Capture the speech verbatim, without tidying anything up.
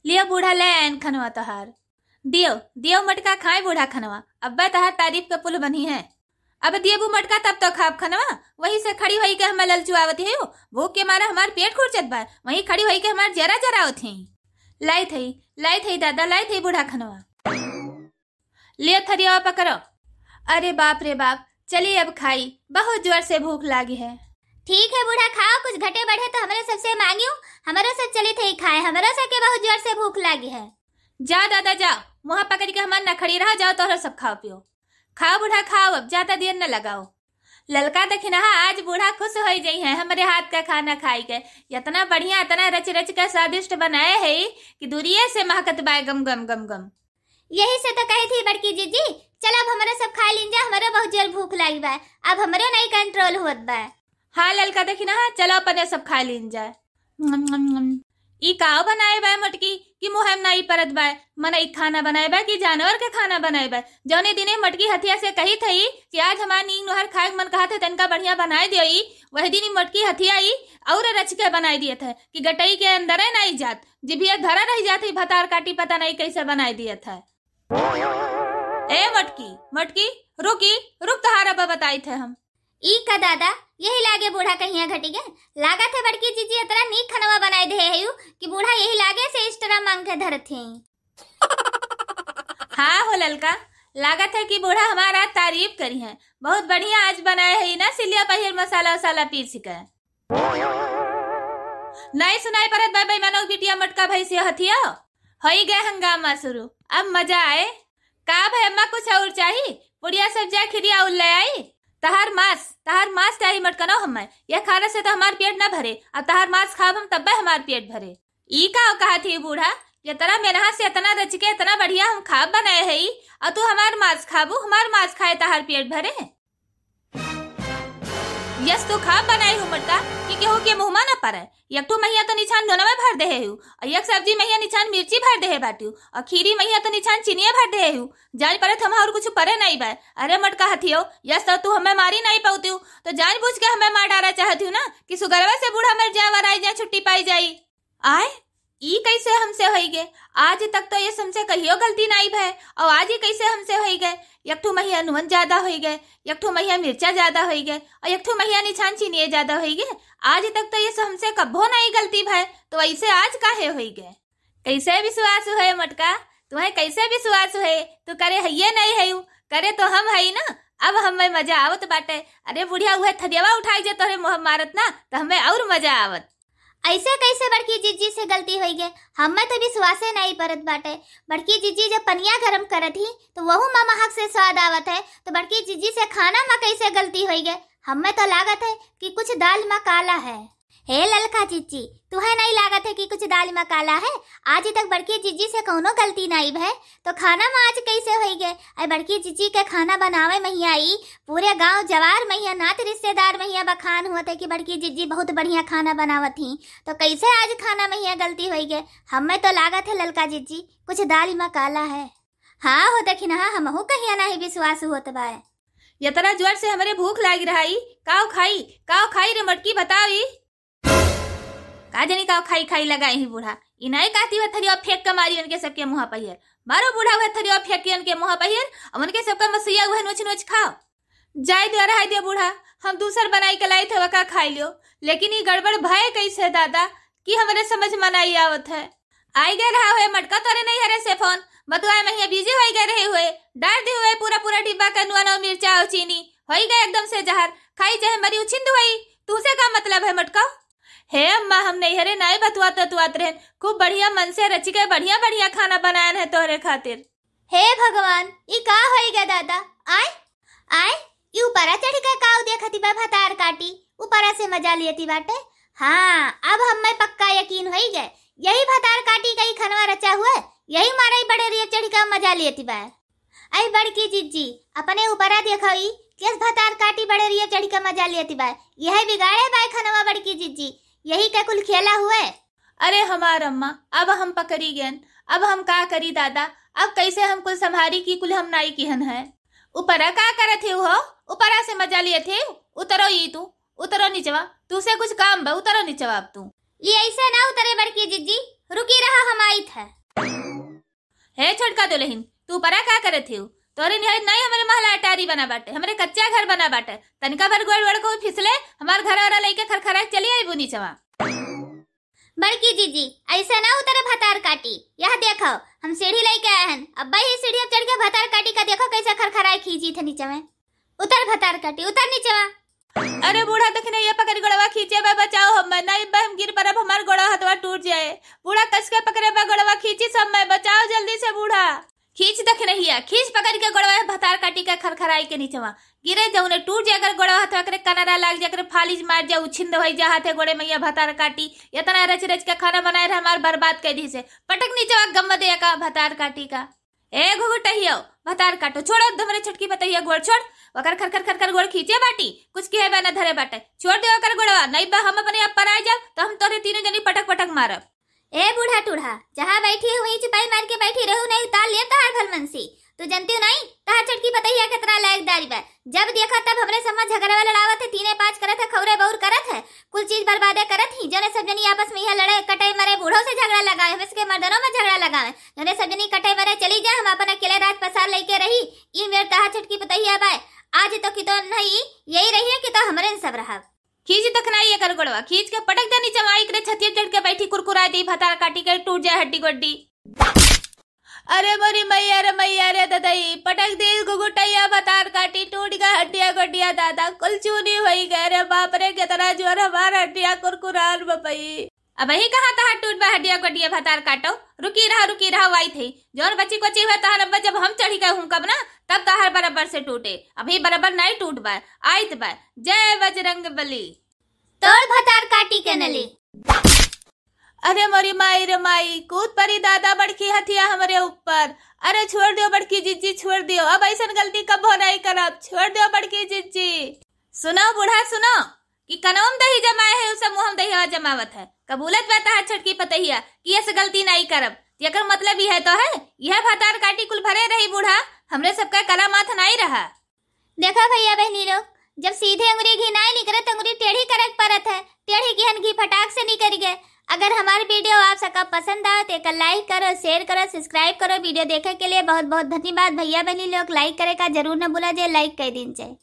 लियो बूढ़ा, ले आयन खनवा तोहार। दियो, दियो मटका, खाए बूढ़ा खनवा, अब्बे तोहार तारीफ के पुल बनी है। अब दियो बू मटका, तब तो खाब खनवा। वही से खड़ी होई के हमें ललचुआवत है, भूख के मारे हमार पेट खुरचत बा, वही खड़ी होई के हमार जरा जरावत है। लाई थई, लाई थई दादा, लाई थई बूढ़ा खनवा। लियो थरियावा पकड़ो। अरे बाप रे बाप, चली अब खाई, बहुत जोर से भूख लागी है। ठीक है बूढ़ा, खाओ, कुछ घटे बढ़े तो हमरे सबसे मांगियो, हमरो सब चली थई खाए, हमरो सब के बहुत जोर से भूख लागी है। जा दादा जा, मुँह पकड़ के हमार न खड़ी रहा, जाओ तोहरो सब खाओ पियो। खाओ बूढ़ा खाओ, अब ज्यादा देर न लगाओ। ललका दखिनहा आज बूढ़ा खुश होई जइहैं हमरे हाथ का खाना खाई के। इतना बढ़िया, इतना रच रच के स्वादिष्ट बनाए है कि दूरिये से महकत बाय गम गम गम गम। यही से तो कही थी बड़की जीजी, चलो अब हमरो सब खा लीन जा, हमरो बहुत जोर भूख लागी बा, अब हमरो नहीं कंट्रोल होत बा। हाँ ललका दखिनहा, चलो अपने सब खा लीन जाए। ई काव बनाए बाय मटकी कि मुँह में नाई परत बाय? मनई खाना बनाए बाय कि जानवर के खाना बनाए बाय? जौने दिने मटकी हथिया से कही थई कि आज हमार नीक नोहर खाए के मन कहत है, तनका बढ़िया बनाए दियो ई, वही दिन ई मटकी हथिया ई और रच के बनाए दियत है कि गटई के अंदर है नाई जात, जिभिया धरा रह जात है, भतार काटी पता नहीं कैसे बनाए दियत है। ए मटकी, मटकी, रुकी, रुक, तहार अब बताई थे हम। ई का दादा, यही लागे बूढ़ा कहिया घटी गए। लागत है बड़की जीजी इतना नीक खनवा बनाए दे है यू कि बूढ़ा यही लागे से स्टरा मांग के धरत हैं। हाँ हो ललका, लागत है कि बूढ़ा हमारा तारीफ करी है। बहुत बढ़िया आज बनाए है ना सिलिया पहिर मसाला उसाला पीस के। नहीं सुनाई परत बा बेईमानों की बिटिया मटका भैंसिया हथिया। होई गए हंगामा शुरू, अब मजा आए। का भाई अम्मा कुछ और चाही? पुड़िया सब्जिया खिरिया उल्ले आई। तहार मांस, तहार मांस चाही मटकनो हमें। यह खाना से तो हमार पेट ना भरे, अब तहार मांस खाब हम तब्बे हमार पेट भरे। ई का कहा थी बूढ़ा, इतना मेहनत से इतना रच के इतना बढ़िया हम खाब बनाए है, और तू हमार मांस खाबू, हमार मांस खाए तहार पेट भरे? यस तू खाब बनाए हूँ मटका कि केहू के मुँह मा न पड़े। एक ठो महिया तो निछान नोनवे भर देहे हूँ, और एक सब्जी महिया निछान मिर्ची भर देहे बाटू, और खीरी महिया तो निछान चीनिये भर देहे हूँ। जान पड़े तो हम और कुछ परे नहीं बा। अरे मटका हथियो, यस तो तू हमें मारी नहीं पाउती हूँ, तो जान बूझ के हमें मार डारा चाहती हूँ ना कि सुगरवा से बूढ़ा मर जाए, वराई जाए, छुट्टी पाई जाई। आय, ई कैसे हमसे होई गए? आज तक तो ये हमसे कहियो गलती नाई भय, और आज ही कैसे हमसे होई गए? एक ठो महिया नून ज्यादा होई गए, एक ठो महिया मिर्चा ज्यादा होई गए, और एक ठो महिया निछान चीनिये ज्यादा होई गए। आज तक तो ये हमसे कब्बो नाई गलती भय, तो ऐसे आज काहे होई गए? कैसे विश्वास हुए मटका, तुम्हें कैसे विश्वास हुए? तू करे हइये नहीं है, करे तो हम हई ना। अब हमें मजा आवत बाटे। अरे बुढ़िया, उहे थरियावा उठाई जे तोहरे मुँह मारत ना, तो हमें और मजा आवत। ऐसे कैसे बड़की जीजी से गलती होई गए? हमें तो विश्वासे नहीं परत बाटे। बड़की जीजी जब पनिया गरम करत ही, तो वहू मा महक से स्वाद आवत है, तो बड़की जीजी से खाना मा कैसे गलती होई गए? हमें तो लागत है कि कुछ दाल मा काला है। हे ललका जीजी, तुहे नहीं लागत है कि कुछ दाल मा काला है? आज तक बड़की जीजी से कौनो गलती नहीं भय, तो खाना मा आज कैसे होई गए? अरे बड़की जीजी के खाना बनावे महिया ई पूरे गांव जवार महिया, नात रिश्तेदार महिया बखान हुआ थे कि बड़की जीजी बहुत बढ़िया खाना बनावत ही, तो कैसे आज खाना महिया गलती होई गए? हमें तो लागत है ललका जीजी कुछ दाल मा काला है। हाँ हो दखिनहा, हमहू कहिया नहीं विश्वास होत बाय। इतना जोर से हमरे भूख लाग रहा ई, काव खाई, काव खाई रे मटकी बताओ ई। का जानी का खाई खाई लगाई ही बूढ़ा। ई नाई कहती हुए थरिया फेंक के मारी उनके सबके मुँह पहियर। मारो बूढ़ा हुए थरिया फेंक के उनके मुँह पहियर, अब उनके सबका मसुइया हुए नोच नोच खाओ। जाए दियो, रहाई दियो बूढ़ा, हम दूसर बनाई के लाई थे वका खाई लियो। लेकिन ई गड़बड़ भय कैसे दादा कि हमरे समझ मा नाई आवत है। आई गए रहा हुए मटका तोरे नहीं हरे से फोन, बतुआए महिया बिजी होई गए रहे हुए, डार दी हुए पूरा पूरा डिब्बा का नुआ नौ मिर्चा और चीनी, होई गए एकदम से जहर, खाई चाहे मरी उछिंद हुई। तुहसे का मतलब है मटका? हे अम्मा, हम नैहरे नाई बतुआत बतुआत रहन, खूब बढ़िया मन से रचिके बढ़िया बढ़िया खाना बनायन है तोहरे खातिर। हे भगवान, ई का होई गए दादा? आय, आय, ई ऊपरा चढ़ के काऊ देखती बा भतार काटी, ऊपरा से मजा लेती बाटे। हाँ, अब हमें पक्का यकीन होई गए, यही भतार काटी का ई खनवा रचा हुए, यही मारे ई बड़ेरिया चढ़ के मजा लेती बा। आई बड़की जिज्जी, अपने ऊपरा देखो ई, केस भतार काटी बड़ेरिया चढ़ के मजा लेती बा। यह बिगाड़े बाय खनवा बड़की जिज्जी, यही के कुल खेला हुए। अरे हमार अम्मा, अब हम पकड़ी गयन, अब हम का करी दादा, अब कैसे हम कुल संभारी की कुल हम नाई किहन है। ऊपरा का करत ही हो, ऊपरा से मजा लेत ही, उतरो ई तू, उतरो निचवा, तू से कुछ काम बा, उतरो निचवा अब तू। ई ऐसे ना उतरे बड़की जिज्जी, रुकी रहा, हम आइत है। हे छोटका दुलहिन, तू परा का करत हिउ? तोरे निहायत नाहीं हमरे महला अटारी बना बाटे, हमरे कच्चा घर बना बाटे। तनिका भर गोड़ वोड़ को फिसले, हमार घर वाला लइके खरखरा के चली आइबू नीचवा। बड़की जीजी, अइसे ना उतरे भतार काटी। यह देखो, हम सीढ़ी लइके आए हन। अब्बा ही सीढ़ी अब चढ़ के भतार काटी का देखो कइसे खरखराए खींची थे नीचवे। उतर भतार काटी, उतर नीचवा। अरे बूढ़ा, देखी नहीं, ये पकड़ गोड़वा खींचे बा, बचाओ हम, नहीं बा हम गिर परब, हमार गोड़वा हथवा टूट जाए। बूढ़ा कस के पकड़े बा गोड़वा, खींची सब मैं, बचाओ जल्दी से बूढ़ा। खींच देखी नहीं है, खींच पकड़ के गोड़वा भतार काटी के खरखराई के नीचवा। गिरे जउने टूट जाए अगर गोड़वा हथवा, करे कनरा लाग जाए, करे फालिज मार जाए, उछिंद होई जा हाथे गोड़े मैया भतार काटी। इतना रच रच के खाना बनाए रहे, हमार बर्बाद कर दी से। पटक नीचवा गम दे का भतार काटी का। ए घुघुटहियो, भतार काटो, छोड़ो हमरे छोटकी पतहिया गोड़ छोड़। ओकर खर खर खर खर गोड़ खींचे बाटी, कुछ किहे बा न धरे बाटे। छोड़ दे ओकर गोड़वा, नहीं बा हम अपने आप पर आ जाब, तो हम तोरे तीनों जनी पटक पटक मारब। ए बूढ़ा टूढ़ा, जहाँ बैठी है वहीं चुपाई मार के बैठी रहू, नहीं उतार लिए तहार भलमनसी। तू जनती नहीं, तहार छोटकी पतहिया कितना लायकदारी बा। जब देखा तब हमरे समझ झगड़वा लड़ावत है, तीने पाँच करत है, खौरे बौर करत है, कुल चीज बर्बादे करत ही। जने सब जनी आपस में यह लड़े कटे मरे, बूढ़ो से झगड़ा लगावे, हमरे सबके मर्दनों में झगड़ा लगावे। जने सब जनी कटे मरे चली जाए, हम अपन अकेले राज पसार लइके रही। ई मेर तहार छोटकी पतहिया बाय, आज तो कि तो नहीं, यही रही है कि तो हमरे सब रहब। खींच देखनाई एकर गोड़वा, खींच के पटक दे नीचे, माई करे छतिया चढ़ के बैठी कुरकुराए दी भतार काटी के टूट जाए हड्डी गोड्डी। अरे मोरी मैया रे मैया रे ददई, पटक दी घुघुटैया भतार काटी टूट गए हड्डिया गोड्डिया दादा, कुल चूनी होई गए रे बाप रे, कितना जोर हमार हड्डिया कुरकुरान बपई। अबही कहाँ तहार टूट बा हड्डिया गोड्डिया भतार काटो, रुकी रहा रुकी रहा वाई थे, जौन बची कोची हुए तहार अब्बा जब हम चढ़ी गए हूँ कब ना, तब तहार बराबर से टूटे, अभी बराबर नहीं टूट बा, आइत बा। जय बजरंग बली। तोड़ भतार काटी के नली। अरे मोरी माई रे माई, कूद परी दादा बड़की हथिया हमरे ऊपर। अरे छोड़ दियो बड़की जिज्जी, छोड़ दियो, अब ऐसन गलती कबो नहीं करब, छोड़ दियो बड़की जिज्जी। सुनो बूढ़ा सुनो, कि कनवा में दही जमाए है, उसे मुँह में दहिया जमावत है। कबूलत बा तहार छोटकी पतहिया कि ऐसे गलती नहीं करब, एकर मतलब यह तो है, यह भतार काटी कुल भरे रही बूढ़ा, हमरे सबका करामात नहीं रहा। देखा भैया बहनी लोग, जब सीधे अंगुरी घी नाई निकरे तो अंगुरी टेढ़ी करे के परत है। टेढ़ी किहन घी फटाक से निकल गए। अगर हमार video आप सबका पसंद आवे तो एकर like करो, share करो, subscribe करो। Video देखे के लिए बहुत बहुत धन्यवाद। भैया बहनी लोग like करे का जरूर न भूला जाए, like कर दीन जाए।